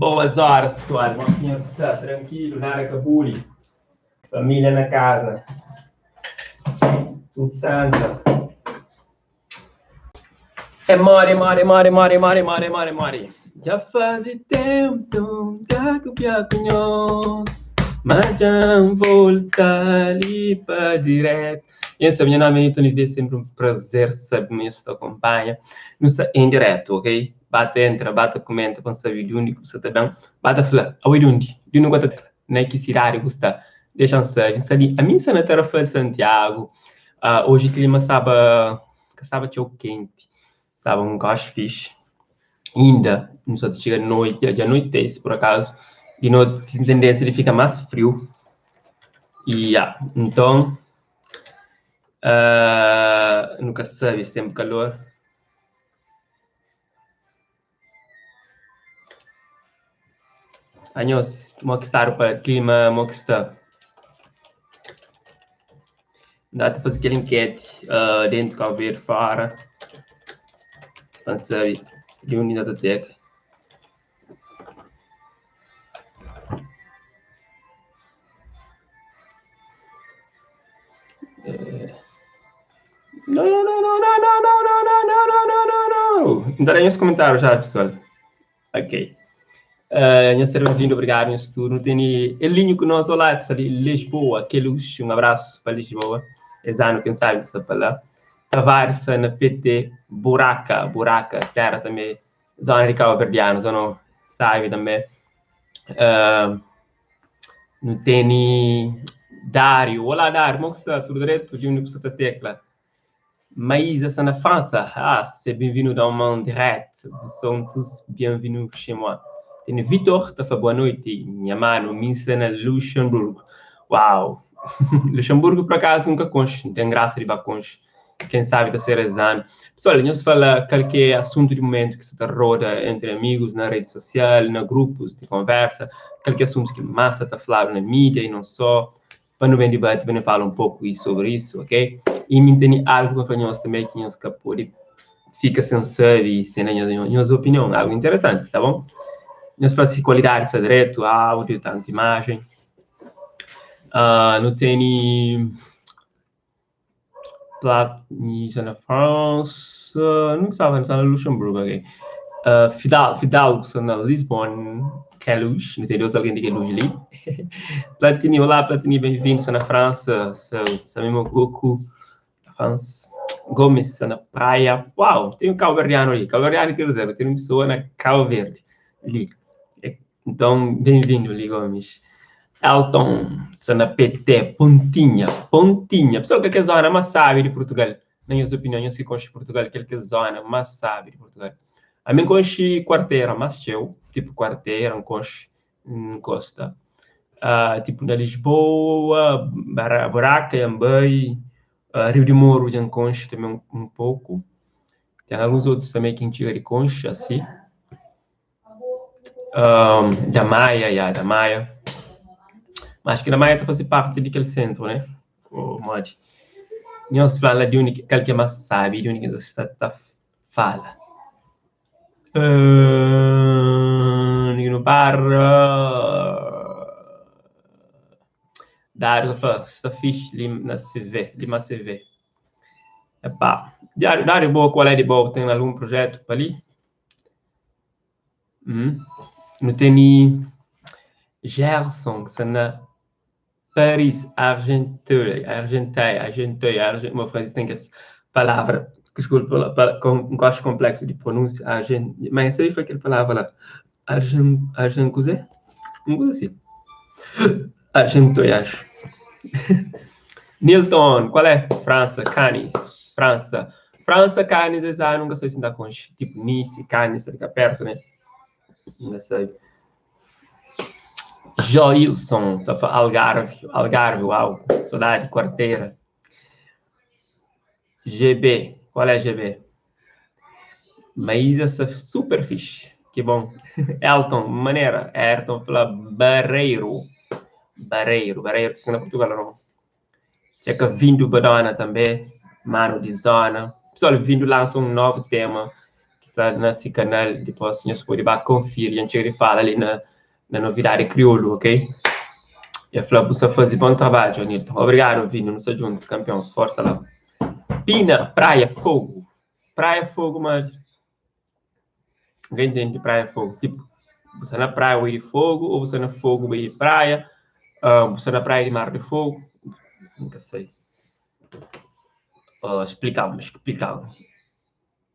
Boas horas, pessoal. Como é que está? Tranquilo, nada cabuli. Família na casa. Tudo santa. É more, more, more, more, more, more, more, more. Já faz tempo que eu conheço, mas já volta ali para direto. Esse é o meu nome, Nito Nive, sempre um prazer saber que me acompanha. Não está em direto, ok? Bate entra, bate comenta, para saber de onde que você está bem. Bate fala, oi de onde? De onde você está? Na que cidade que está? Deixa saber. Sabe, a minha está na Tarrafal de Santiago. Uh, hoje o clima estava, estava tão quente. Estava um gosto fixe. Ainda, não só chega à noite, já anoitece por acaso. De noite tem tendência de ficar mais frio. E, yeah, então, uh, nunca se sabe se tem calor. Anhos, mo que está para clima, mo que está. Dá para fazer aquele enquete uh, dentro, Cabo Verde, fora. Para saber de unidade tech. Não, não, não, não, não, não, não, não, não, não, não, não, não. Não darei os comentários já, pessoal. Ok. Uh, seja bem-vindo, obrigado, nesse turno. Tem Elinho conosco lá, está de Lisboa, que luxo, um abraço para Lisboa. Exano, quem sabe, está para lá. Tavares está na PT, Buraca, Buraca, terra também, zona de Cabo Verdeano, zona sabe também. Uh, não tem Dário, olá Dário, como está? Tudo direito? De onde você está tecla? Maísa está na França. Ah, c'est bienvenue dans mon direct. Vous sont tous bienvenus chez moi. Tem Vitor, tá boa noite. Minha mano, minha na Luxemburgo. Uau! Luxemburgo, por acaso, nunca conche. Não tem graça de conche. Quem sabe tá ser exame. Pessoal, nós fala qualquer assunto de momento que se tá roda entre amigos, na rede social, na grupos de conversa, qualquer assunto que massa tá falando na mídia e não só. Para não bem debate, para não falar um pouco sobre isso, ok? E me tem algo para nós também que nós pode fica sem saber e sem a nossa opinião, algo interessante, tá bom? Nós fazemos qualidade de direto, áudio, tanto imagem. Uh, não tem Plat na França, não estava, está na Luxemburgo, ok? Uh, Fidal, Fidalgo está na Lisbon, Queluz, não tem Deus alguém de Queluz ali. Platini, olá Platini, bem-vindo, está na França, está mesmo Goku, France. Gomes está na praia. Uau, tem um cabo-verdiano ali. Cabo-verdiano quer dizer, tem uma pessoa na Cabo Verde ali. Então, bem-vindo ali, Gomes. Elton, está na PT, Pontinha, Pontinha. Pessoal, que é a zona mais sábia de Portugal? Na minha opinião, eu sei que Portugal, que é a zona mais sábia de Portugal. A mim conheci quarteira, mas eu, tipo quarteira, não conheci, não gosta. Uh, tipo na Lisboa, Buraca, Ambai, uh, Rio de Moro, já conheço também um, um, pouco. Tem alguns outros também que a gente de concha, assim. Um, da Maia, yeah, da Maia. Mas que da Maia está fazendo parte daquele centro, né? O mod. Nós fala de onde que é mais sabe, de onde que está tá, fala. Uh, no barra. Dário fala, está fixe na CV, Lima CV. Epá. Dário, Dário, boa, qual é de boa? Tem algum projeto para ali? Hum? Não tem nem Gerson, que está na Paris, Argenteuil, Argenteuil, Argenteuil, Argenteuil, meu francês tem que essa palavra, desculpa, com um gosto complexo de pronúncia, Argent, mas essa aí foi aquela palavra lá, Argent, Argent, uma coisa assim, Argenteuil, acho. Nilton, qual é? França, Cannes, França. França, Cannes, ah, nunca sei se dá com tipo Nice, Cannes, fica perto, né? Nunca sei. Joilson, tá Algarve, Algarve, uau, saudade, quarteira. GB, qual é GB? Maísa, super fixe, que bom. Elton, maneira. Ayrton fala Barreiro. Barreiro, Barreiro, fica na Portugal, não? Checa vindo Badona também, mano de zona. Pessoal, vindo lança um novo tema que Sta na si kanal, dipos nhos pode ba konfiri. Dja N txega di fala li na na novidadi kriolu, ok? E fla bu sta faze bon trabadju, Anilton. Obrigadu, Vino, nu sta djuntu, kanpion. Forsa la. Pina, Praia, Fogo. Praia, Fogo, mas N ka intende Praia, Fogo. Tipo, bu sta na praia bu di Fogo ou bu sta na Fogo bu di praia? Uh, bu sta na praia di Mar di Fogo? N ka sei. Uh, explicamos, explicamos.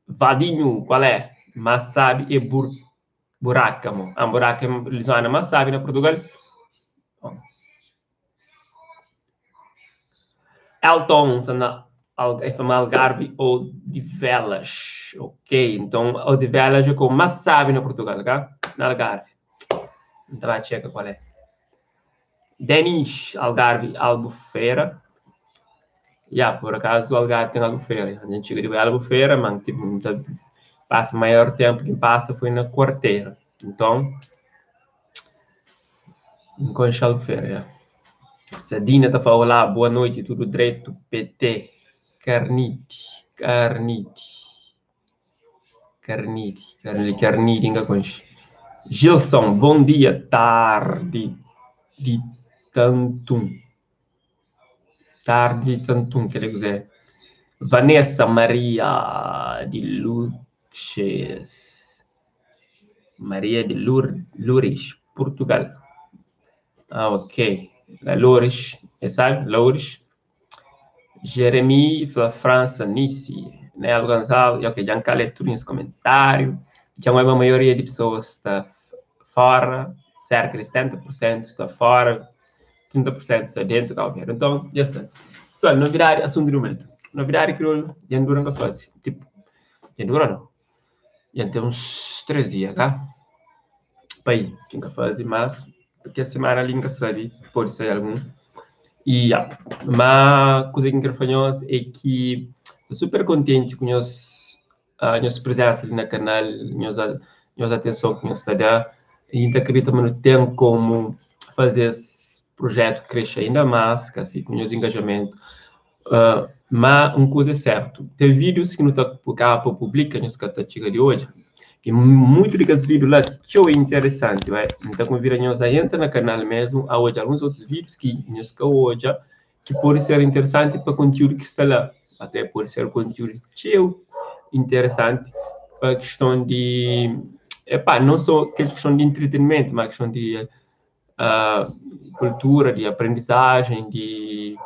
Vadinho, qual é? Mas sabe é bur buraca, mo. Ah, buraca é zona mais sabe na Portugal. Bom. Elton, na é Algarve ou de Velas. Ok, então o de Velas é com mais sabe na Portugal, tá? Na Algarve. Então vai checa qual é. Denis, Algarve, Albufeira. Yeah, por acaso o Algarve tem Albufeira. A gente chega de Albufeira, mas tipo, passa maior tempo que passa foi na quarteira. Então, não conheço Albufeira, yeah. Sadina tá falando lá, boa noite, tudo direito, PT, Carnide, Carnide, Carnide, Carnide, Carnide, ainda conheço. Gilson, bom dia, tarde de Tantum. Tarde de Tantum, que ele quiser. Vanessa Maria de Luxes. Maria de Lour Loures, Portugal. Ah, ok. Loures, sabe? Loures. Jeremy, França, Nice. Nelo Gonzalo, ok, já calei tudo nos comentários. Já a maioria de pessoas está fora, cerca de 70% está fora, 30% está dentro do Cabo Então, já sei. Só, novidade, assunto do momento. Novidade que eu já dura nunca faz. Tipo, já dura não. Já tem uns 3 dias, tá? Pai, que nunca faz, mas porque a semana ali nunca sabe, pode ser algum. E, yeah. Mas, coisa que eu quero falar é que estou super contente com os a nossa presença ali no canal, nossa, nossa atenção que nos está dando. E ainda acredito que não tem como fazer esse projeto crescer ainda mais, assim, com o engajamento. Mas uma coisa é certa, tem vídeos que não está para publicar, nos que está chegando de hoje, e muito desses vídeos lá, que é interessante, vai. Então, convido nós a entrar no canal mesmo, a olhar alguns outros vídeos que nós que hoje, que pode ser interessante para o conteúdo que está lá. Até pode ser conteúdo cheio interessante para a questão de, epá, não só questão de entretenimento, mas questão de cultura, de aprendizagem, de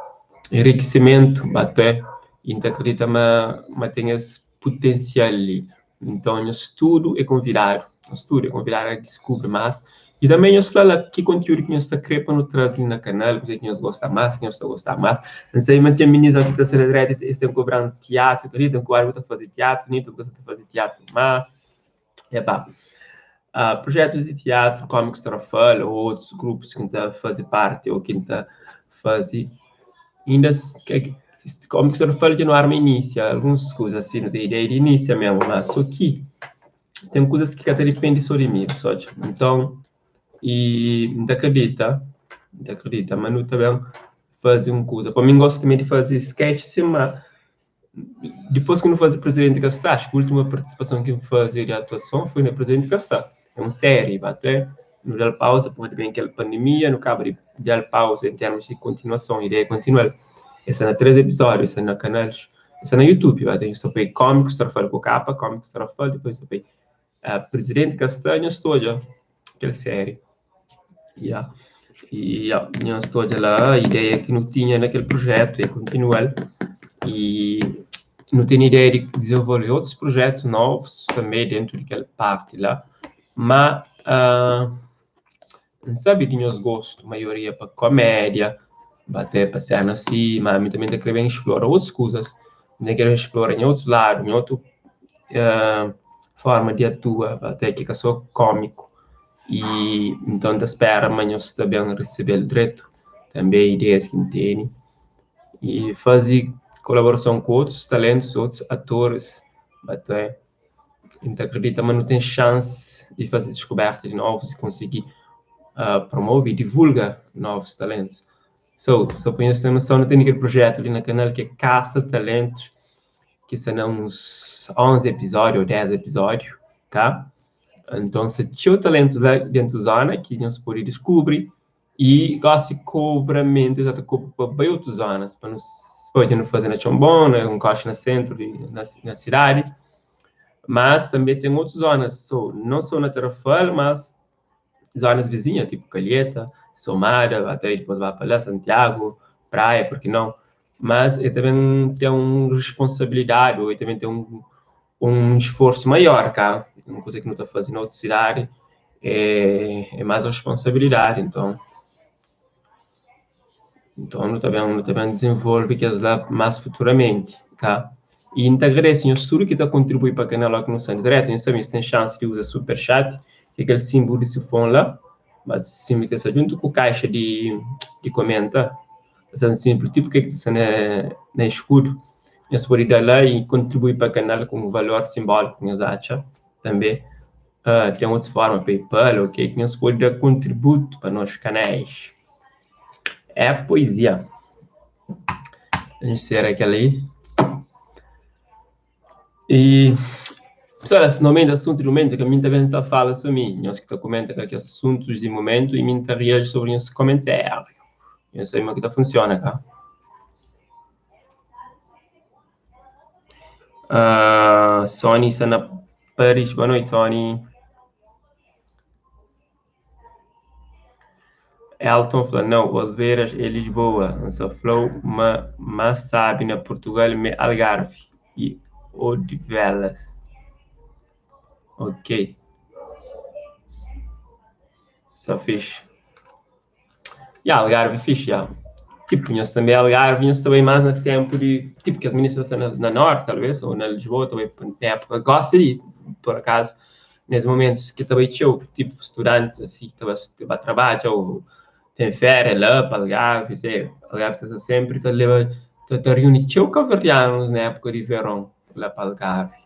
enriquecimento, até. Então, acredita, mas, mas tem esse potencial ali. Então, o estudo é convidado, o estudo é convidado a descobrir mais. E também nós fala que conteúdo que nós está querendo para trazer no canal, que nós gosta mais, que nós está gostar mais. Não sei, mas tem meninas aqui que está sendo direto, eles estão cobrando teatro, acredito que o está fazer teatro, nem tu gosta de fazer teatro, mas epá, projetos de teatro, como que está ou outros grupos que está fazer parte ou que está fazer ainda que como que está falando de no arma inicia algumas coisas assim, não tem ideia de início mesmo, mas só que tem coisas que até depende só de mim, só. Então, e não acredita, não acredita, mas não também fazer uma coisa. Para mim, gosto também de fazer sketch, mas depois que não fazer Presidente Castro, acho que a última participação que eu fazer de atuação foi na Presidente Castro. É uma série, até não dá pausa, porque bem aquela pandemia, não cabe de dar pausa em termos de continuação, a ideia é continuar. Essa é na 3 episódios, essa é na canais, essa é na YouTube, vai ter só para Cómicos Trafalho com capa, Cómicos Trafalho, depois só para Presidente Castanho, estou já, aquela série. Yeah. E yeah, estou lá, a ideia que não tinha naquele projeto é continuar. E não tenho ideia de desenvolver outros projetos novos também dentro daquela parte lá. Mas, não sabe de meus gostos, maioria para comédia, bater para cena assim, mas a mim também tá querendo explorar outras coisas, nem quero explorar em outros lados, em outra forma de atuar, até que eu sou cômico. E então, te espera, mas eu estou bem receber direito, também ideias que tem. E fazer colaboração com outros talentos, outros atores, até. Então, acredito, mas não tem chance de fazer descoberta de novos e conseguir promover e divulgar novos talentos. So, só para ter noção, eu tenho aquele projeto ali no canal que é Caça Talentos, Ki sta na uns 11 episódio ou 10 episódio, tá? Então, se txeu talentos lá dentro zona ki nhos pode descobri e gosi cobramento já ta cobra pa bai outras zonas pa nos pode nu fazer na Txombon, na Nkoxa na centro de, na, na cidade, mas também tem outras zonas, so, não só na Tarrafal, mas zonas vizinhas, tipo Calheta, Somada, até depois vai para lá, Santiago, Praia, porque não? Mas ele também tem uma responsabilidade, ou ele também tem um, um esforço maior, cá. Uma coisa que não está fazendo na outra cidade é, é mais responsabilidade, então. Então, não também, não também desenvolve que lá mais futuramente, tá? E então agradeço a tudo que está contribuindo para o canal lá que não sai direto, eu sabia que tem chance de usar super chat, que é aquele símbolo de sifão lá, mas símbolo que está junto com a caixa de, de comenta, assim, simples, tipo que está na, na escudo, você pode dar lá e contribuir para o canal com um valor simbólico que nós acha também. Uh, tem outras formas, PayPal, ok, que nós pode dar contributo para nossos canais. É poesia. Encerra aquela aí. E, pessoal, normalmente assunto de momento, que a mim também está fala sobre mim. Nós que está comenta aqui assuntos de momento e mim está reage sobre os comentários. Eu sei como é que tá funciona, cá. Uh, Sony está na Paris. Boa noite, Sony. Elton falou, não, Oliveiras é Lisboa. Só falou, mas, mas sabe, na Portugal, me Algarve e Odivelas. Ok. Só fixe. E Algarve é fixe, já. Tipo, nós também Algarve, nós também mais no tempo de... Tipo, que as meninas estão na, na Norte, talvez, ou na Lisboa, também, na época. Gosto de por acaso, nesses momentos que também tinha, tipo, estudantes, assim, que estava a trabalhar, ou tem férias lá para Algarve, sei, Algarve está sempre, está leva, está reunindo tinha cabo-verdianos na época de verão, lá para Algarve.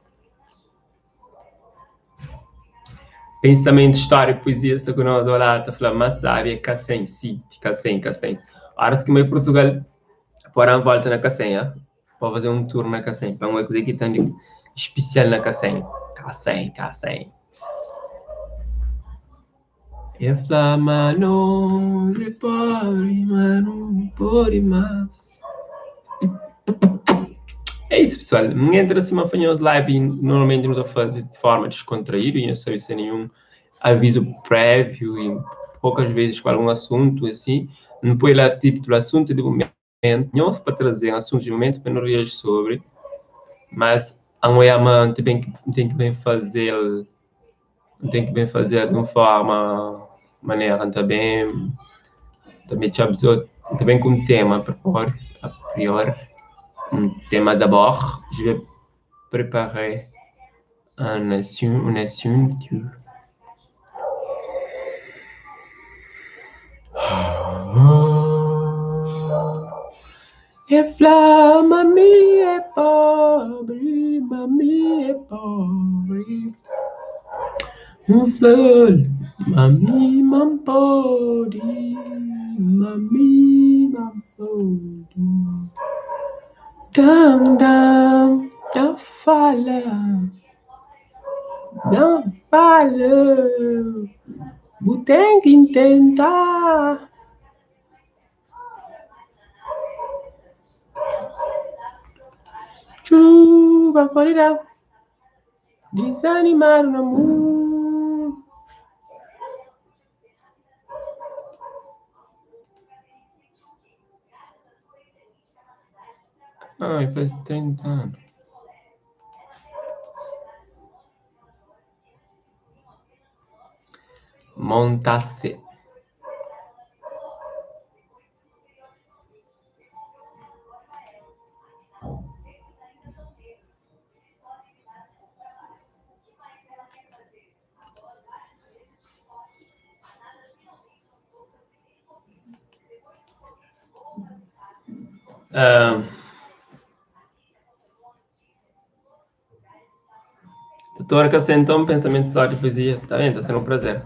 Pensamento, história e poesia está com nós, olá, está falando, mas sabe, é Cacém, sim, Cacém, Cacém. Horas que meio Portugal, pôr uma volta na Cacém, ah? Para fazer um tour na Cacém, para uma coisa que tem de especial na Cacém. Cacém, Cacém. E fala, mano, é pobre, mano, pobre, mas... É isso, pessoal. Entra assim, uma fanhos live normalmente não fazer de forma descontraída, e não sabe sem nenhum aviso prévio e poucas vezes com algum assunto assim. Não põe lá tipo do assunto de momento, não para trazer assunto de momento para não reagir sobre, mas a mulher tem que tem que bem fazer tem que bem fazer de uma forma maneira também também te também com um tema a priori un tema d'abord je vais préparer un assunto un assunto E fla mami é pobre, mami é pobre. Um flor, mami não pode, mami não pode. Dang, dang, não fala, não fala. Tem que tentar. Chuva pode desanimar no amor. Ai, faz 30 anos. Monta-se. Uh, doutora Cassentão, Pensamento, História e Poesia, tá vendo? Tá sendo um prazer.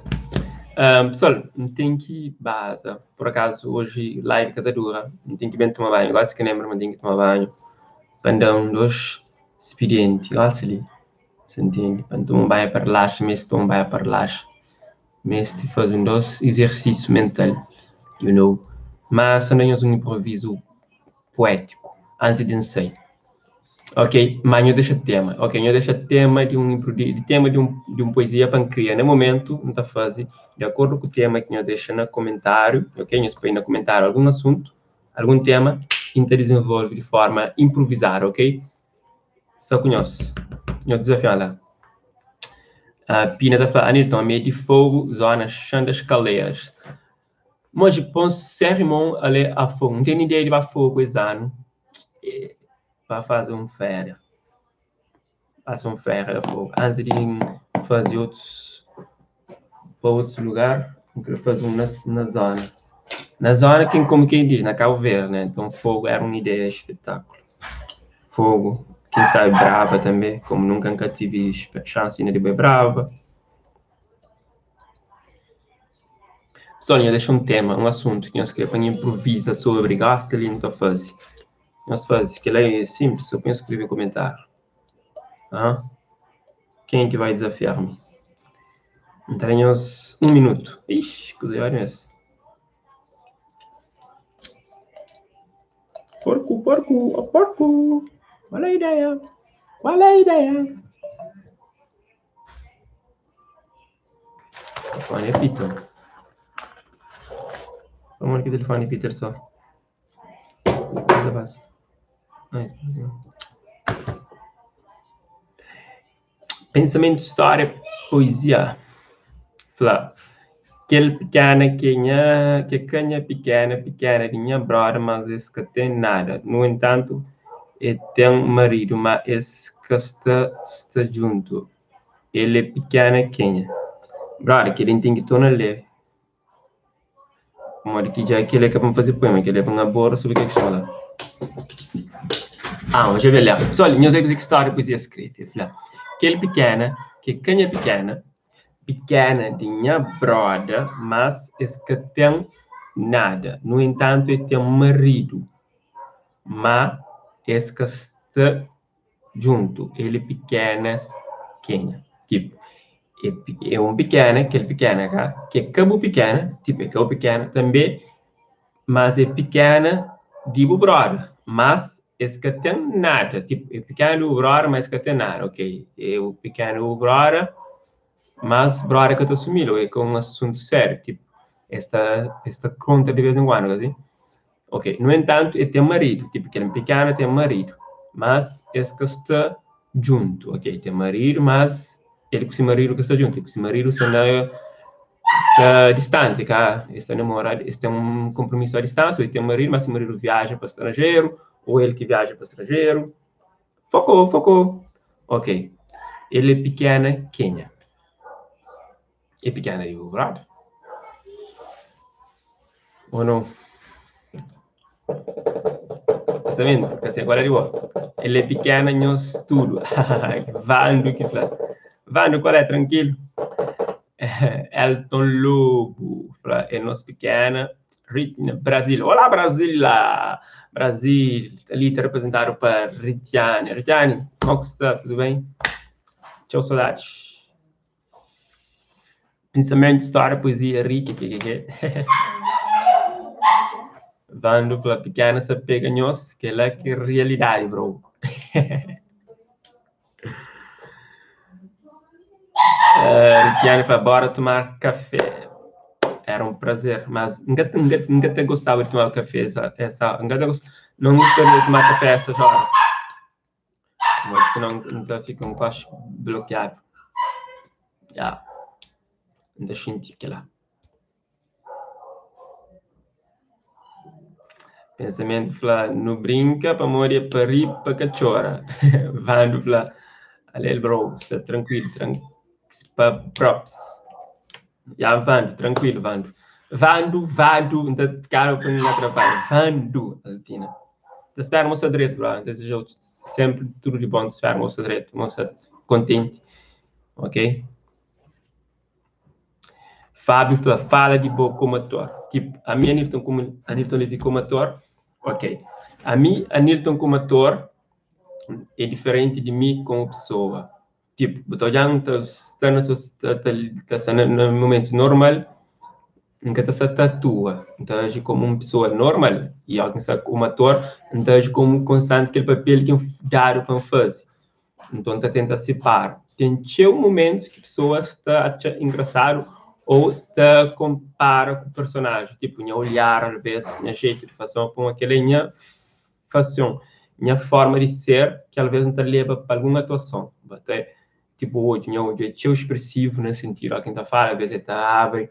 Uh, pessoal, não tem que base. Por acaso, hoje, live cada dura. Não tem que bem tomar banho. Gosto que lembro, mas tem que tomar banho. Pandão, dois. Spidienti, gosi li, sa ntende? Pa N toma un banhu pa rilaxa, meste toma un banhu pa rilaxa, meste faze un dos izersísiu mental, you know. Má sa N da nhos un inprovizu puétiku antis di N sai. Ok, má nho dexa tema. Ok, nho dexa tema di un di tema di un di un poezia pa N kria na momentu N ta faze di akordu ku tema ki nho dexa na komentáriu, ok, nhos poi na komentáriu algun asuntu. Algun tema ki N ta dizenvolve di forma inpruvizadu, ok? Sta ku nhos. Nhos dizafian la. Uh, Pina ta fla, Anilton, ami é di Fogo, zona Chã das Caleiras. Moji, pon ser irmon ale a Fogo. N ten ideia di ba Fogo es anu. E, ba faze un féria. Pasa un féria la Fogo. Antis di N faze otus pa otus lugar, N kre faze un na, na zona. Na zona, ken como quem diz, na Cabo Verde, né? Então Fogo era un ideia espetáculo. Fogo, quem sabe Brava também, como nunca nunca tive chance ainda de bai Brava. Pessoal, nha deixa um tema, um assunto que nós queria para improvisa sobre, gosta ali não tá faze. Nós faze, que lá é simples, só põe escrever comentário. Ah? Quem que vai desafiar-me? Tenho um minuto. Ixi, coisa olha esse. Porco, porco, oh, porco. Qual é a ideia? Qual é a ideia? Telefone é Peter. Vamos aqui telefone Peter só. Pensamento, história, poesia. Fla. Kel pikena ki é nha, ke ka nha pikena, pikena di nha brother, mas es ka ten nada. No entanto, e ten marido, ma es ka sta sta djuntu. El é pikena kenha? Brother, kel-li N ten ki torna lê. Pamodi ki dja kel-li é ka pa N faze poema, kel-li é pa N aborda sobri kel kiston la. Ah, dja ben lé. Pessoal, nhos odja kuzê ki stória poezia skrebe. El fla, Kel pikena ki é ka nha pikena, pikena di nha broda, mas es ka ten nada. Nu entantu, el ten maridu, má es ka sta djuntu. El é pikena kenha? Tipu, é é un pikena, kel pikena ka, ki é ka bu pikena, tipu, é ka bu pikena tanbe, mas é pikena di bu broda, mas es ka ten nada, tipu, é pikena di bu broda, ma es ka ten nada, ok, é bu pikena di bu broda, mas broda ka ta asumil, ô é ka un asuntu sériu, tipu, es ta es ta konta di vez en kuandu, ka si? Ok, nu entantu e ten maridu, tipu kel pikena ten maridu, mas es ka sta djuntu, ok, ten maridu, mas el ku si maridu ka sta djuntu, el ku si maridu sta na sta distanti, ka es ta namora, es ten un konpromisu a distansia, el ten maridu, mas si maridu viaja pa stranjeru, ô el ki viaja pa stranjeru, foko, foko, ok, el é pikena kenha? É pikena di bu brother? Ou não? Pensamento, ka sei qual é di bo. El é pikena nhos tudo. Vando ki fla. Vando, qual é? Tranquilo? Elton Lobo fla, é nos pikena. Ritina, Brasil. Olá, Brasil! Brasil, ali tá representado pa Ritiane. Ritiane, como que está? Tudo bem? Tchau, saudades. Pensamentu, stória, poezia, ri, ke ke ke ke. Vando fla pikena sa pega nhos, kela ki realidadi bro. Uh, Ritiane fla bora tomar café. Era um prazer, mas nunca, nunca, nunca te gostava de tomar café essa, essa, nunca te gost, não gostaria de tomar café essas horas. Mas senão N ta fika un kuaxi blokiadu. Ya, N ta xinti kila. Pensamentu fla, nu brinka pamodi é pa ri pa ka txora. Vando fla, ale-l bro, sta trankuilu, tran pa props. Ya Vando, trankuilu Vando. Vando, Vado, N ta kaba pa N atrapalha. Vando, Alpina. Ta spera ma sta dretu, bro. N ta dizejau sempri tudu di bon. Ta spera ma sta dretu, ma sta kontenti. Ok? Fábio fla, fala di bo komu ator. Tipo, ami Anilton komu Anilton Levy komu ator. Ok. Ami Anilton komu ator. É diferenti di mi komu pesoa. Tipo, bu ta odja-m ta sta na ta ta sta na mumentus normal, N ka ta sta ta atua, N ta aji komu un pesoa normal i óras ki N sta komu ator, N ta aji komu konstanti kel papel ki N dadu pa N faze. Nton, N ta tenta sipara. Ten txeu mumentus ki pesoas ta atxa engrasadu ô ta konpara ku personajen, tipu nha olhar alvês, nha jetu di fason, pamodi kel-la é nha fason, nha forma di ser ki alvês N ta leba pa algun atuason. Tipo odju, nha odju é txeu expresivu na sentidu óki N ta fala, alvês el ta abri,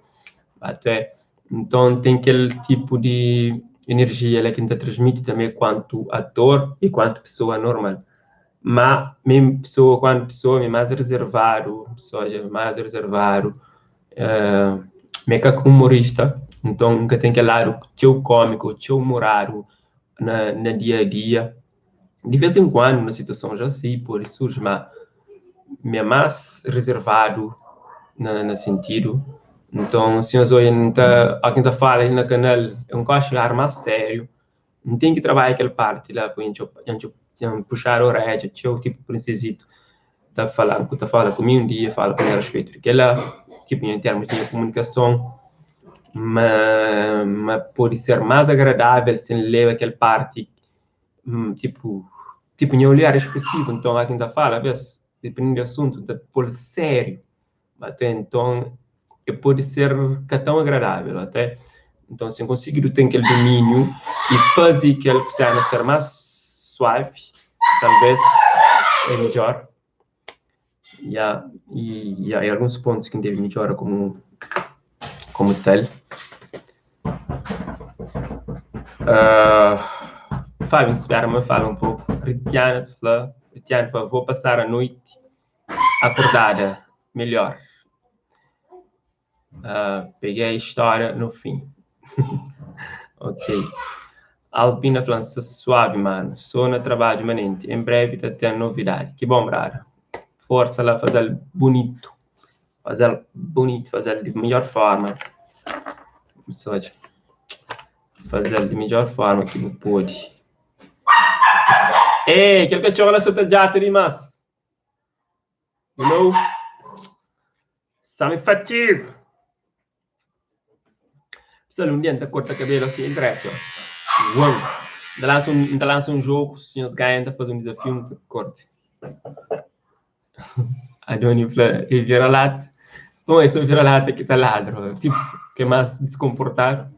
até. Nton ten kel tipu di enerjia la ki N ta transmiti tanbê kuantu ator i kuantu pesoa normal. Má mi pesoa kuantu pesoa mi é más rezervadu, pesoa dja é más rezervadu, mi é ka umorista, nton N ka ten kel ladu txeu kómiku, txeu umoradu na dia-a-dia. Di vez en kuandu na situason já si pode surji, má mi é más rezervadu na na sentidu. Nton, si nhos odja N ta óki N ta fala li na kanal é un koxa di ar más sériu. N ten ki trabadja kel parti la pa dja N puxadu oredja txeu, tipu prinsezitu ta fala ta fala ku mi un dia, fala ku mi a respetu di kel-la, tipu en termus di nha komunikason, ma ma pode ser más agradável si N leba kel parti Tipu, tipu nha olhar é expresivu, nton óki N ta fala, alvês, dipendindu di asuntu, N ta pô-l sériu. Até nton, e pode ser ka tãu agradável, até. Nton, si N konsigi ten kel dumíniu i faze kel séna ser más suavi, talvês é midjór. Ya, i ya, i alguns pontus ki N debe midjora komu komu tal. Uh, Fábio, N spera ma N fala un poku. Ritiana ta fla, Ritiana fla, vou passar a noite acordada, melhor. Uh, peguei a história no fim. Ok. Alpina fla, N sta suavi, mano. So na trabadju manenti. Em brevi ta ten novidadi. Ki bon, brada. Forsa la, faze-l bunitu. Faze-l bunitu, faze-l di midjor forma. Sodja. Faze-l di midjor forma ki bu pode. Ei, kel katxor la sa ta djata dimas. You know? Sa mi fatiga. Pessoal, um dia N ta korta kabelu assim em dreto, ó. Uau! N ta lansa um, N ta lansa um jogo, se nhos ganha, N ta faze um desafio, N ta korta. Adoni fla, é vira-lata. Bom, é só vira-lata ki ta ladra, tipo, que é mais descomportado.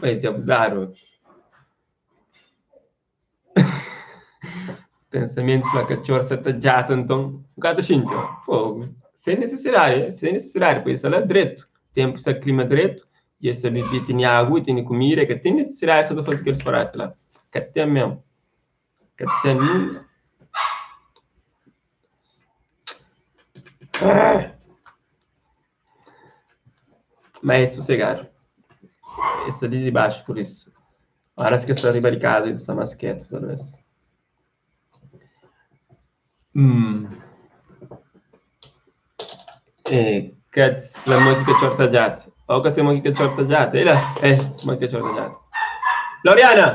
Mas é abusado. Pensamentu fla katxor sa ta djata nton bu ka ta xinti ó fogu sen nisisidadi sen nisisidadi poi sta la dretu tenpu sta klima dretu i es sa bibi tene agu i tene kumida ka ten nisisidadi sa ta faze kel disparati la ka ten mesmu ka ten nin ma é sosegadu es sta li dibaxu pur isu. Óras ki es sta riba di kaza, el sta más kétu, talvês. Hum. É, Katz fla mo ki katxor ta djata. Ó, ka se mo ki katxor ta djata. Ei la, é, mo ki katxor ta djata. Loriana!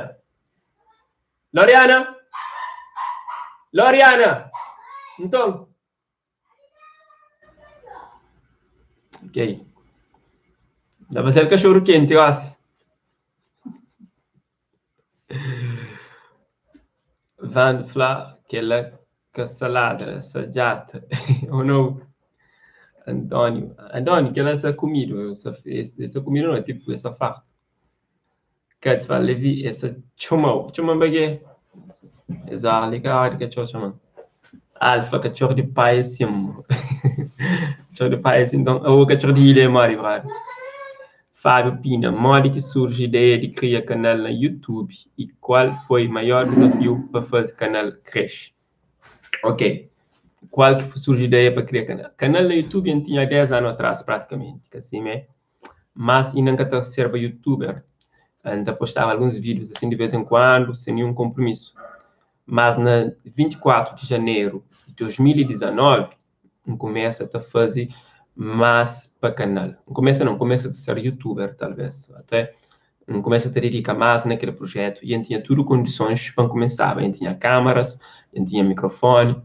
Loriana! Loriana! Nton. Ok. Da pa ser kaxoru kenti gosi. Vando fla kela ka sa ladra, sa djata. Ou não? António, António, kela sa kumidu, sa, sa kumidu não, tipo, sa fartu. Katz fla Levi, es ta txoma-u. Txoma-m pa kê? Es óra li ka óra di katxor txoma-m. Alfa, katxor di pai é sin. Katxor di pai é sin, nton, ô katxor di ilha é modi, brother? Fábio Pina, modi ki surji ideia di kria kanal na YouTube i kual foi maior dizafiu pa faze kanal kresce? Ok, kual ki surji ideia pa kria kanal? Kanal na YouTube N tinha 10 anu atras pratikamenti, ka simé? Mas inda N ka ta serba youtuber. N ta postaba alguns vídius asin di vez en kuandu, sen ninhun konpromisu. Mas na 24 di janeru di 2019, N kumesa ta faze más pa kanal. N kumesa nau, N kumesa ta ser youtuber talvês até. N kumesa ta didika más na kel projetu i N tinha tudu kondisons pa N kumesaba. N tinha kámaras, N tinha mikrofoni,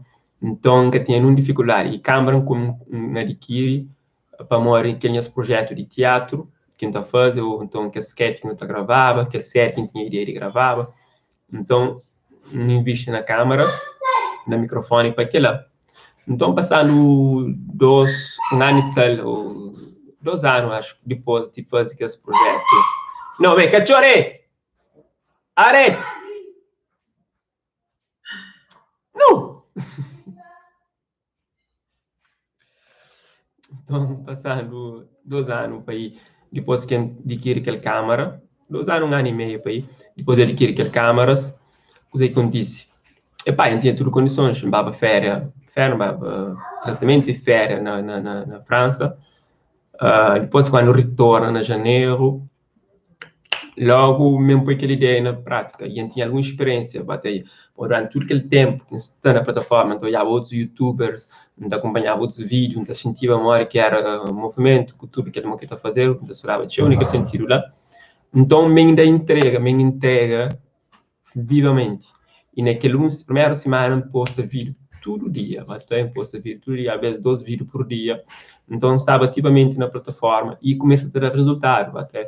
nton N ka tinha nun difikuldadi. I kámara N adikiri pamodi kel nhas projetu di tiatru ki N ta faze ô nton kes sketch ki nu ta gravaba, kel série ki N tinha ideia di gravaba. Nton, N invisti na kámara, na mikrofoni pa kila. Nton, pasandu dos, un anu i tal ô dos anu axu dipôs di faze kes projetu. Nau, ben, katxor ê! Aret! Nu! Nton, pasadu dos anu pa i dipôs ki N dikiri kel kámara, dos anu, un anu i meiu pa i, dipôs di adikiri kel kámaras, kuzê ki kontise? Epá, N tinha tudu kondisons, N baba féria, féria, N baba tratamentu di féria na na na Fransa, dipôs kandu N ritorna na janeru, Logu mi N poi kel ideia na prátika i N tinha algun spiriénsia ba ta duranti tudu kel ténpu ki N sta na plataforma N ta odjaba otus youtubers, N ta kunpanhaba otus vídiu, N ta xintiba modi ki éra movimentu ku tudu kel ki ta fazedu, N ta studaba txeu na kel sentidu la. Nton mi N da intrega, mi N intrega vivamenti i na kel un primeru simana N posta vídiu tudu dia, ba ta N posta vídiu tudu dia, alvês dos vídiu pur dia. Nton N staba ativamenti na plataforma i kumesa ta da rizultadu ba ta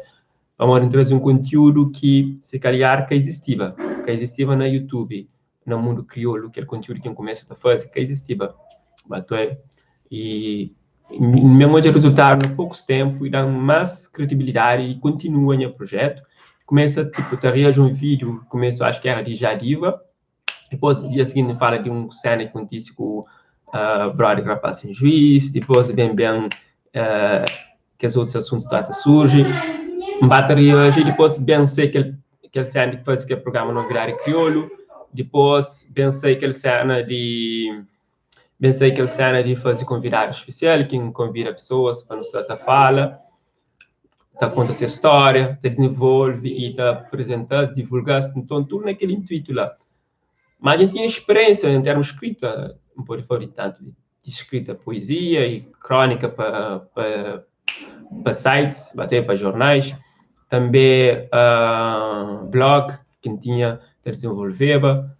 pamodi N traze un kontiúdu ki si kalhar ka izistiba, ka izistiba na YouTube, na mundu kriolu kel kontiúdu ki N kumesa ta faze ka izistiba ba ta i N ben odja rizultadu na pokus ténpu i da-m más kredibilidadi i kontinua nha projetu. Kumesa tipo ta reaji un vídiu, kumesu acho ki éra di Jadiva, dipôs dia siginti N fala di un séna ki kontise ku brother Rapaz Sem Juiz, dipôs ben ben kes otus asuntus ta ta surji, N ba ta reaji, dipôs ben sai kel kel séna di faze kel prugrama Novidadi Kriolu, dipôs ben sai kel séna di Ben sai kel sena di faze konvidadu spesial, ki N konvida pesoas pa nu sta ta fala, ta konta ses stória, ta dizenvolve i ta aprizenta-s, divulga-s. Nton, tudu na kel intuitu la. Má dja N tinha spiriénsia en termus skrita, N pode fla di tantu di skrita poezia i krónika pa pa pa sites, até pa jornais. Tanbê blog ki N tinha ta dizenvolveba,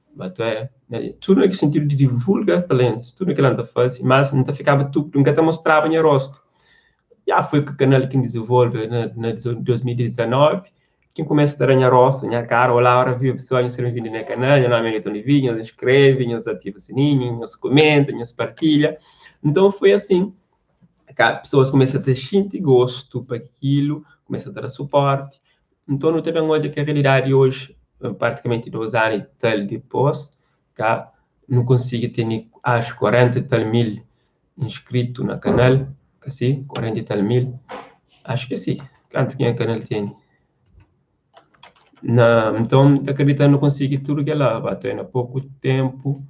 tudu na kel sentidu di divulga es talentus, tudu kila N ta faze, mas N ta fikaba tudu, N ka ta mostraba nha rostu. Ya foi ku kanal ki N dizenvolve na na 2019 ki N kumesa ta da nha rostu, nha kara, olá ora viva pesoal, nhos seja benvindu na nha kanal, nha nomi é Nilton Livi, nhos inskreve, nhos ativa sininhu, nhos kumenta, nhos partilha. Nton foi asin. Ka pesoas kumesa ta xinti gostu pa kilu, kumesa ta da suporti. Nton nu ta ben odja ki realidadi oji, pratikamenti dos anu i tal dipôs, ka nu konsigi tene axu 40 i tal mil inskritu na kanal, ka si? 40 i tal mil, axu ki si. Kantu ki nha kanal tene? Na, nton, ta kridita nu konsigi tudu kel-la, ba ta na poku ténpu,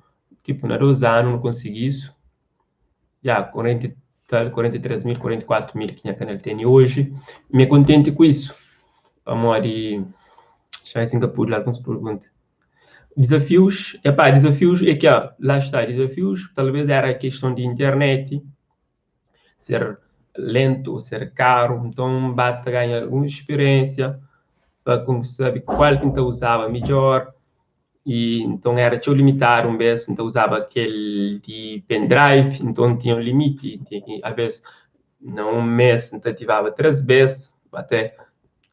tipu na dos anu nu konsigi isu. Ya, 40 i tal, 43 mil, 44 mil ki nha kanal tene oji. Mi é kontenti ku isu, pamodi xa si N ka pudi alguns pergunta. Dizafius, epá, dizafius é ki, lá está, dizafius talvez era kiston di internet ser lentu, ser karu, nton N ba ta ganha alguns spiriénsia pa sabe kual ki N ta uzaba midjór. I nton éra txeu limitadu, un bês N ta uzaba kel di pendrive, nton tinha un limiti, tinha ki alvês na un mês N ta ativaba 3 bês até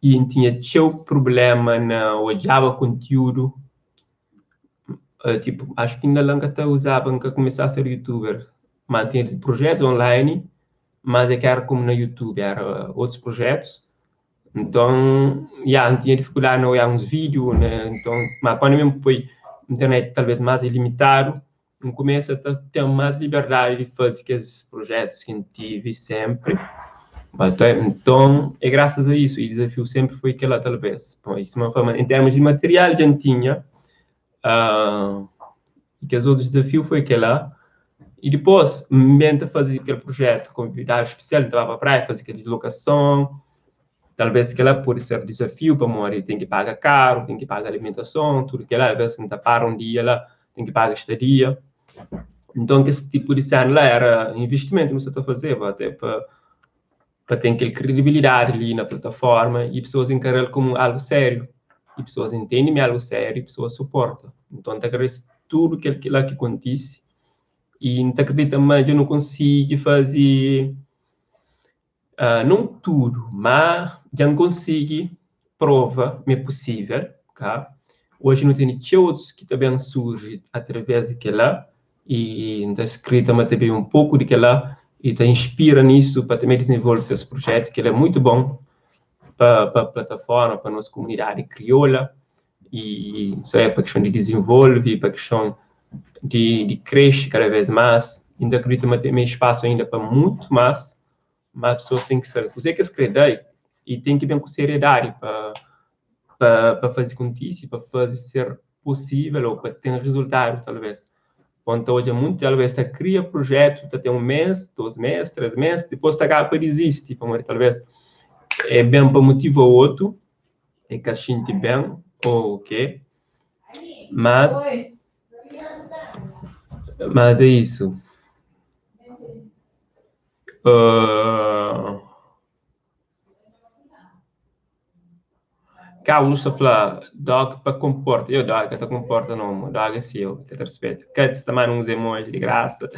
i N tinha txeu prubléma na odjaba kontiúdu, tipu acho ki inda la N ka ta uzaba, N ka kumesa a ser youtuber, má N tinha projetus online, mas é ka éra komu na youtube, éra otus projetus. Nton, ya, N tinha difikuldadi na oiá uns vídiu, né, nton, má kandu mi N poi internet talvês más ilimitadu, N kumesa ta ten más liberdadi di faze kes projetus ki N tive sénpri. Nton, é grasas a isu, y dizafiu sénpri foi kel-la talvês. Sima N fla, en termus di material dja N tinha, kes otus dizafiu foi kel-la. Y dipôs, N ben ta faze kel projetu konvidadu spesial, N ta ba pa praia faze kel dislokason. Talvês kel-la pode ser dizafiu pamodi ten ki paga karu, ten ki paga alimentason, tudu kel-la. Alvês N ta para un dia la, ten ki paga stadia. Nton kes tipu di séna la éra invistimentu ki nu sa ta fazeba até pa. Pa ten kel kredibilidadi li na plataforma i pesoas enkara-l komu algu sériu. I pesoas intende ma é algu sériu i pesoas suporta. Nton, N ta agradese tudu kel ki la ki kontise i N ta akredita ma dja nu konsigi faze, non tudu, má dja N konsigi prova ma é pusível, ka? Oji nu tene txeu otus ki ta ben surji através di kel-la i N ta skrita ma ta ben un poku di kel-la i ta inspira nisu pa tanbe dizenvolve ses prujetu, kel-la é mutu bon pa pa plataforma, pa nos kumunidadi kriola i so é pa kiston di dizenvolve, pa kiston di di krexe kada vez más. I N ta kridita ma ten spasu ainda pa mutu más, má pesoas ten ki sabe kuzê ki es krê da i ten ki ben ku seriedadi pa pa pa faze kontise, pa faze ser posível ou pa ten rezultadu talvez. Bom, ta odja mutu talvez ta kria prujetu, ta ten un mês, dos mês, três mês, dipôs ta kaba pa dizisti, pamodi talvez é ben pa motiva otu, é ka xinti ben ou o quê, mas mas é isso. Uh, Carlos ta fla dog pa comporta. Eu dog ka ta comporta não, dog é seu, ka ta respeita. Cuts ta manda uns emojis de graça.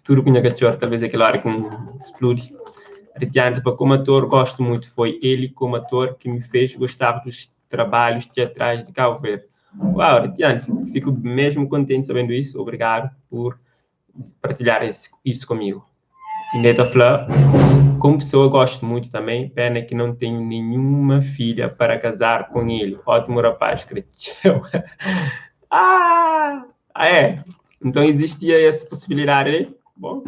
Tudo com nha cachorro, talvez aquela hora que um explode. Ritiante pa como ator, gosto muito. Foi ele como ator que me fez gostar dos trabalhos teatrais de Cabo Verde. Uau, Ritiante, fico mesmo contente sabendo isso. Obrigado por partilhar esse, isso comigo. Ainda ta fla, como pessoa gosto muito também, pena que não tenho nenhuma filha para casar com ele. Ótimo rapaz, cresceu. ah, ah, é? Então existia essa possibilidade aí? Bom,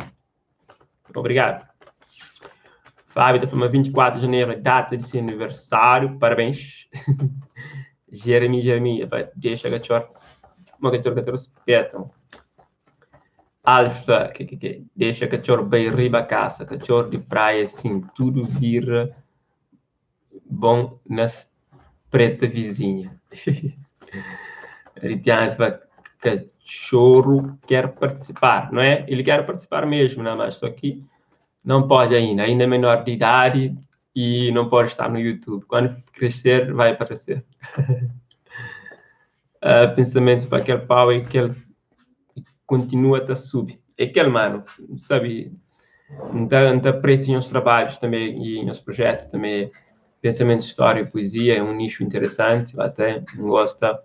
obrigado. Fábio tá falando 24 de janeiro, é data de seu aniversário, parabéns. Jeremy, Jeremy, deixa cachorro. Uma cachorro que te respeita. Alfa, que, que, que, deixa cachorro bem riba casa, cachorro de praia, sim, tudo vira bom nas preta vizinha. Ritiana cachorro quer participar, não é? Ele quer participar mesmo, não é? Mas só que não pode ainda, ainda é menor de idade e não pode estar no YouTube. Quando crescer, vai aparecer. Pensamentos para aquele pau e que ele continua a subir. É aquele mano, sabe? Então, então aprecio os trabalhos também e os projetos também. Pensamento, história e poesia é um nicho interessante, até gosta.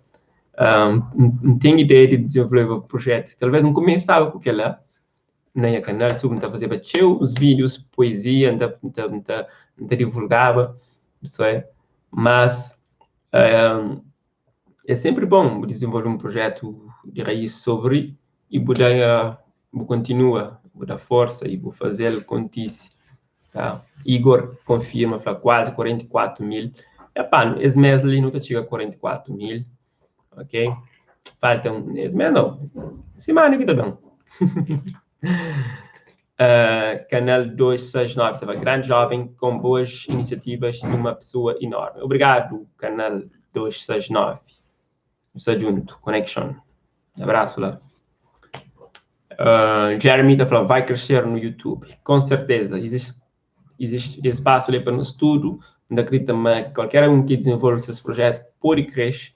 Um, tenho ideia de desenvolver o projeto. Talvez não começava com aquela na minha canal, sobre não fazer os vídeos, poesia, não não não divulgava, isso é. Mas um, é sempre bom desenvolver um projeto de raiz sobre e dar, continua, dar força e vou fazer acontecer. Tá? Igor confirma, fala quase 44 mil. Epá, esse mês ali não chega a 44 mil, ok? Falta um, esse mês não, semana que tá bom. Canal 269, estava grande jovem com boas iniciativas e uma pessoa enorme. Obrigado, canal 269. Está junto, Connection. Abraço lá. Jeremy está falando, vai crescer no YouTube. Com certeza, existe, existe espaço ali para nós tudo. Não acredito, mas qualquer um que desenvolve esse projeto pode crescer,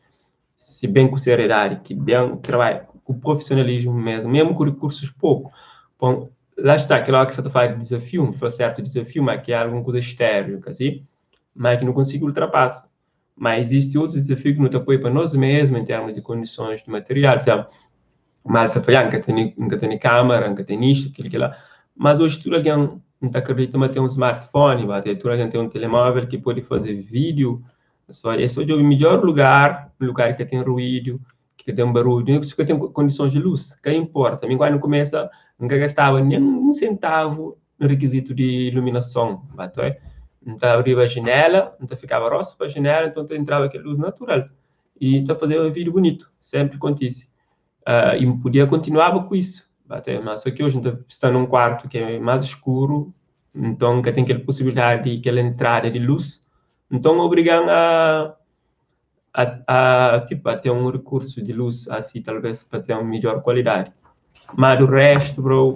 se bem com seriedade, que bem trabalha com profissionalismo mesmo, mesmo com recursos pouco. Bom, lá está, aquela que você está falando de desafio, foi certo desafio, mas que é alguma coisa externa, assim, mas que não consigo ultrapassar. Mas existe outros desafios que não te apoiam para nós mesmos em termos de condições de material, por exemplo, mas você fala, nunca tem, nunca tem câmera, nunca tem isto, aquilo, aquilo lá. Mas hoje tudo alguém não acredita, mas tem um smartphone, vai ter tudo alguém tem um telemóvel que pode fazer vídeo. Só é só de o melhor lugar, um lugar que tem ruído, que tem um barulho, que tem condições de luz, que importa. A mim quando começa, nunca gastava nem um centavo no requisito de iluminação, vai Então abria a janela, então ficava roça para a janela, então entrava aquela luz natural. E então fazia um vídeo bonito, sempre acontece. E podia continuar com isso. Mas só que hoje então, está num quarto que é mais escuro, então que tem aquela possibilidade de aquela entrada de luz, então obrigam a, tipo, a ter um recurso de luz assim, talvez para ter uma melhor qualidade. Mas do resto, bro,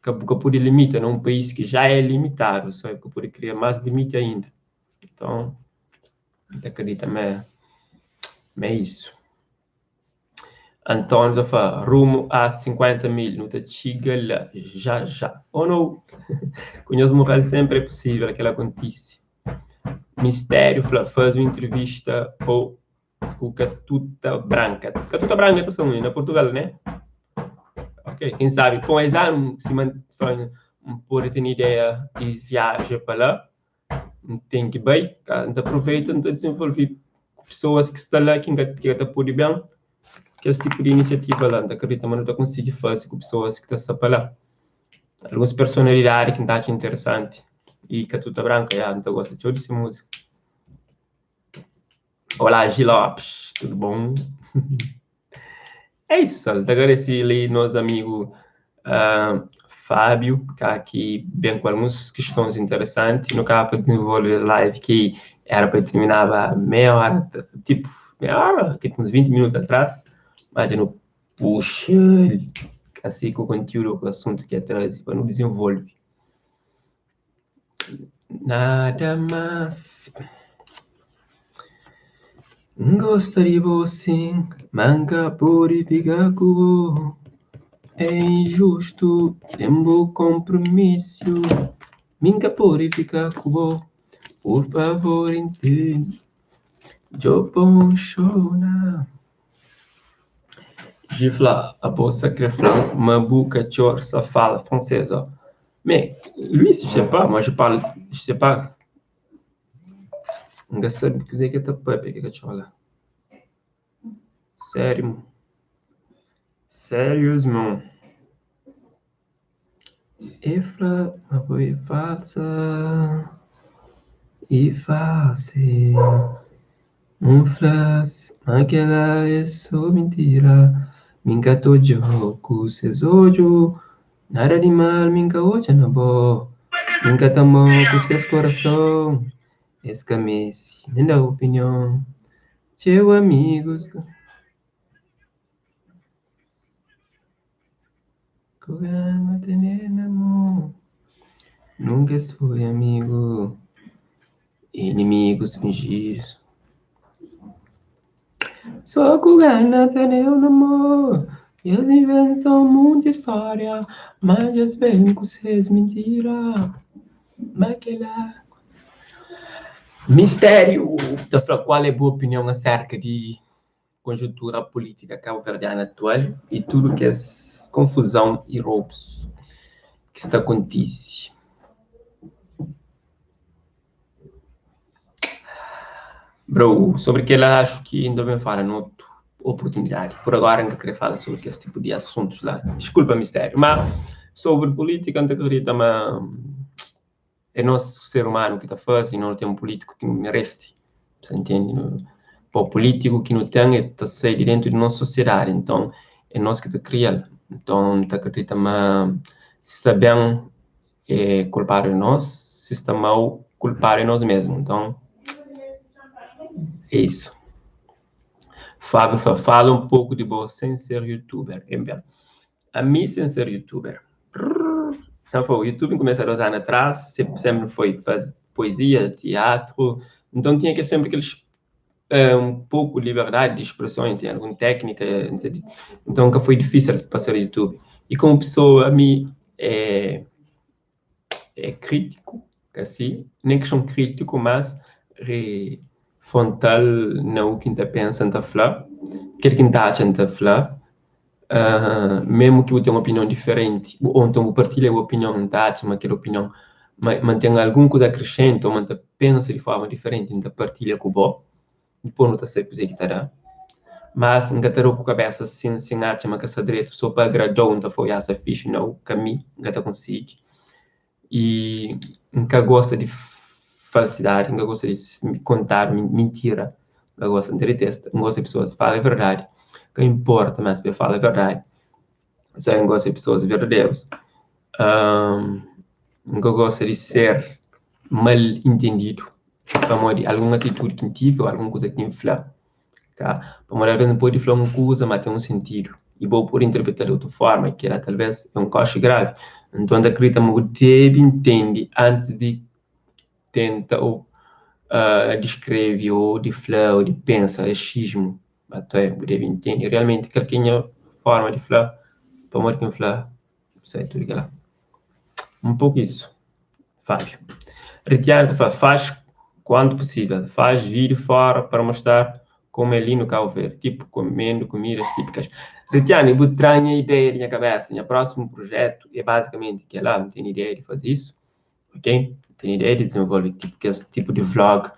Ka bu ka pode limita na un país ki já é limitadu, só bu ka pode kria más limiti ainda. Nton, N ta akredita ma é ma é isu. António ta fla, rumo a 50 mil, nu ta txiga la já já. Ou nou? Ku nhos mural sénpri é pusível kel-la kontise. Mistério fla, faze un intrivista ô ku Katuta Branka. Katuta Branka ta sta undi? Na Portugal, né? Ok, quem sabe pon es anu, si man fla N pode ten ideia di viaja pa la, N ten ki bai, ka N ta aproveita N ta dizenvolvi ku pesoas ki sta la ki N ka ki ka ta pode ben, kes tipu di inisiativa la N ta kridita ma nu ta konsigi faze ku pesoas ki ta sta pa la. Alguns personalidadi ki N ta atxa interesanti i Katuta Branka, ya, N ta gosta txeu di se múzika. Olá, Gi Lopes, tudo bom? É isso, pessoal. Te agradeci ali nosso amigo Fábio, que aqui bem com algumas questões interessantes. No caso, para desenvolver as live que era para terminar meia hora, tipo, meia hora, tipo uns 20 minutos atrás, mas eu não puxa assim com o conteúdo, com o assunto que é trazer para não desenvolver. Nada más N gosta di bo sin, ma N ka pode fika ku bo É injustu ten bu konpromisu Mi N ka pode fika ku bo Pur favor intende Djo pon xona Gi fla, abo sa kre fla-m ma bu katxor sa fala fransês, ó? Mais, lui, je sais pas, moi je parle, je sais pas. N ka sabe kuzê ki el ta pâpia kel katxor la. Sériu. Sérieusement. E fla ma bo é falsa e fásil N fla-s ma kel-la é sô mintira Mi N ka ta odja-u ku ses odju Nada di mal mi N ka odja na bo Mi N ka ta ama-u ku ses korason Es ka meste nen da opinion Txeu amigus ka. Ku gana tene na mon Nunka es foi amigu Inimigus finjidus So ku gana tene-u na mon Es inventa un munti stória Ma dja-s ben ku ses mintira Ma kel-la Mistériu ta fla kual é bu opinion aserka di konjuntura pulítika kabuverdiana atual i tudu kes konfuzon i robus ki sta kontise. Bro, sobri kel-la axu ki N ta ben fala notu oportunidadi. Pur agora N ka kre fala sobri kes tipu di asuntus la. Diskulpa mistériu, ma sobri pulítika N ta kridita ma É nos ser umanu ki ta faze, no ten pulítiku ki nu mereste, sa ntende? Pa pulítiku ki nu ten e ta sai di dentu di nos sosiedadi, nton é nos ki ta kria-l. Nton N ta kridita ma si sta ben é kulpadu é nos, si sta mau kulpadu é nos mesmu. Nton é isu. Fábio fla, fala un poku di bo sen ser youtuber. Ami sen ser youtuber. Sa fo, youtube kumesa 2 anu atrás, sempre foi faz poesia, teatro, então tinha que sempre aqueles um pouco liberdade de expressão, tinha alguma técnica, então nunca foi difícil para ser YouTube. E como pessoa, a mim é, é crítico, assim, nem questão crítico, mas re, frontal na o que ta pensa, ta fla, kel ki ta atxa, ta fla, mesmo ki bu ten un opinion diferenti, ou então bu partilha bu opinion, N ta atxa ma kel opinion ma N ten algun kuza akrescenta ou ma N ta pensa di forma diferenti, N ta partilha ku bo, dipôs nu ta sabe kuzê ki ta da. Mas N ka ta da-u ku kabesa sin, si N atxa ma ka sta dretu, so pa agrada-u N ta fla-u, ya sta fixi, nau, ka mi, N ka ta konsigi. I N ka gosta di falsidadi, N ka gosta di kontadu mintira, N ka gosta, N ta detesta. N gosta di pesoas fala verdadi, ka inporta mas pa e fala verdadi, so N gosta di pesoas verdaderus. N ka gosta di ser mal entendidu pamodi algun atitudi ki N tive o algun kuza ki N fla, ka? Pamodi alvês N pode fla un kuza ma ten un sentidu. I bo pode interpreta di otu forma, kila talvez é un koxi gravi. Nton, N ta kridita ma bu debe intende antis di tenta ô diskreve ô di fla ô di pensa raxismu. Até bu debe intende realmenti kal ki é nha forma di fla, pamodi ki N fla, sai tudu kila. Un poku isu. Fábio. Ritiana ta fla, faz quanto possível, faz vídeo fora para mostrar como é lindo Cabo Verde, tipo comendo comidas típicas. Ritiana, bu tra nha ideia di nha cabeça, nha próximo projeto é basicamente kel-la, N ten ideia di faze isso, ok? N ten ideia di desenvolve tipo kes tipo di vlog.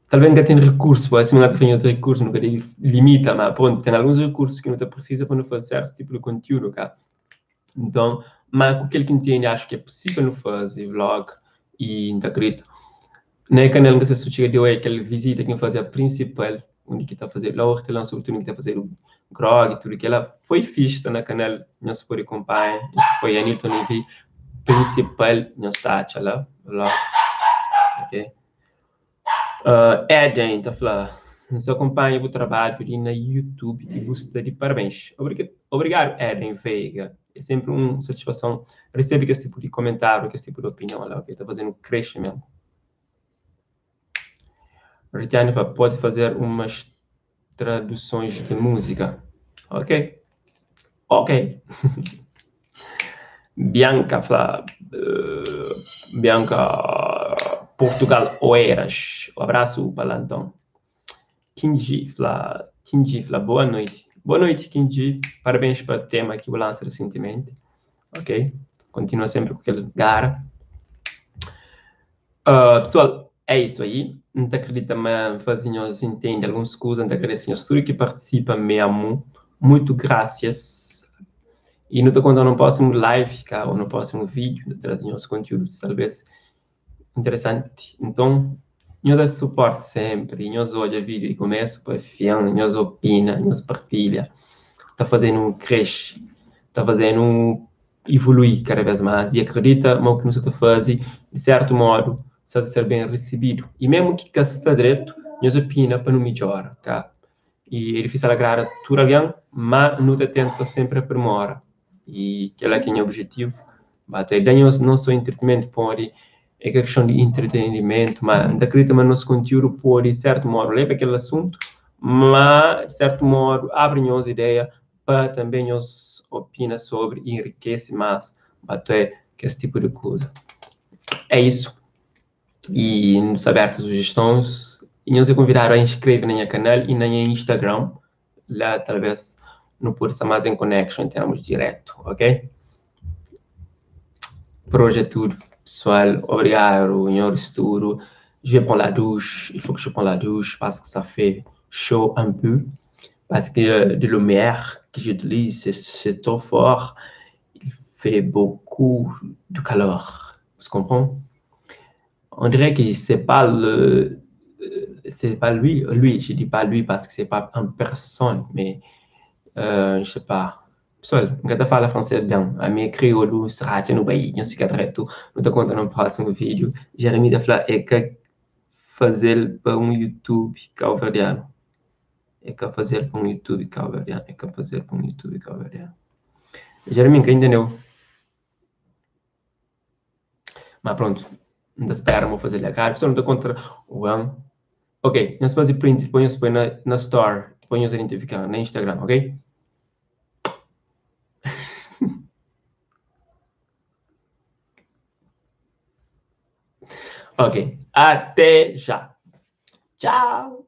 Talvez N ka ten recurso, pode ser ma N ka ten otu recurso, nu ka debe limita, ma pronto, ten alguns recursos ki nu ta precisa pa nu faze certos tipo di conteúdo, ka? Nton, ma ku kel ki N tene axu ki é pusível nu faze vlog y N ta kridita na e kanal N ka sta su txiga di oia kel vizita ki N faze a prinsipal undi ki ta fazedu la hortelã sobritudu ki ta fazedu grog y tudu kela foi fixi sta na kanal nhos pode kunpanha nhos poi Anilton Levy prinsipal nhos ta atxa la vlog ok. Eden ta fla, N sta kunpanha bu trabadju li na YouTube i bu sta di parabens. Obrigadu Eden Veiga. É senpri un satisfason resebe kes tipu di komentáriu, kes tipu di opinion la, ok? Ta faze-nu krexe mesmu. Ritiane fla, pode fazer umas tradusons di múzika. Ok. Ok. Bianca fla, Bianca Portugal Oeiras. Um abraço pa lá então. Kinji fla, Kinji fla, boa noite. Boa noite, Kinji. Parabéns pa tema ki bu lança recentemente. Ok? Continua sempre ku kel gara. Pessoal, é isso aí. N ta acredita ma N faze nhos intende alguns kuza. N ta agradese nhos tudu ki partisipa mesmu. Muito gracias. E nu ta konta no próximo live, ka, ou no próximo vídeo, nu ta traze nhos conteúdo talvez interesante. Nton, nhos da suporte sempre, nhos odja vídeo di começo pa fin, nhos opina, nhos partilha. Ta faze-nu cresce, ta faze-nu ivolui kada bês más i akredita ma u ki nu sta ta faze, di sértu modu, sta ta ser ben risibidu. I mésmu ki ka sta dretu, nhos opina pa nu midjora, ka? I é difísil agrada tudu algen, má nu ta tenta sénpri aprimora. I kel-la ki é nha obijetivu, ba ta da nhos non sô entretenimentu, pamodi é ka kiston di entretenimentu, má N ta kridita ma nos kontiúdu pode, di sértu modu, leba kel asuntu, má di sértu modu abri nhos ideia pa tanbe nhos opina sobri i enrikese mas até kes tipu di kuza. É isu. I nu sta abertu sujestons i nhos é konvidadu a inskreve na nha kanal i na nha Instagram. La talvez nu pode sta mas en connection en termus diretu, ok? Por hoje é tudo, pessoal. Obrigado, nhores tudo. Je vais prendre la douche. Il faut que je prenne la douche parce que ça fait chaud un peu. Parce que de lumière que j'utilise, c'est trop fort. Il fait beaucoup de calor. Vous comprenez? On dirait que c'est pas le c'est pas lui, lui, je dis pas lui parce que c'est pas une personne, mais euh, je sais pas. Pessoal, N ka ta fala francês ben, ami é kriolu, si ratxa nu bai, nhos fika dretu, nu ta konta na prósimu vídiu. Jeremy ta fla é ka faze-l pa un YouTube kauverdianu. É ka faze-l pa un YouTube kauverdianu, é ka faze-l pa un YouTube kauverdianu. Jeremy, N ka intendeu. Ma prontu, N ta spera ma faze-l la. Pessoal, nu ta konta ben. Ok, nhos faze print, dipôs nhos poi na, na store, dipôs nhos identifika na Instagram, ok? Ok, até já. Tchau!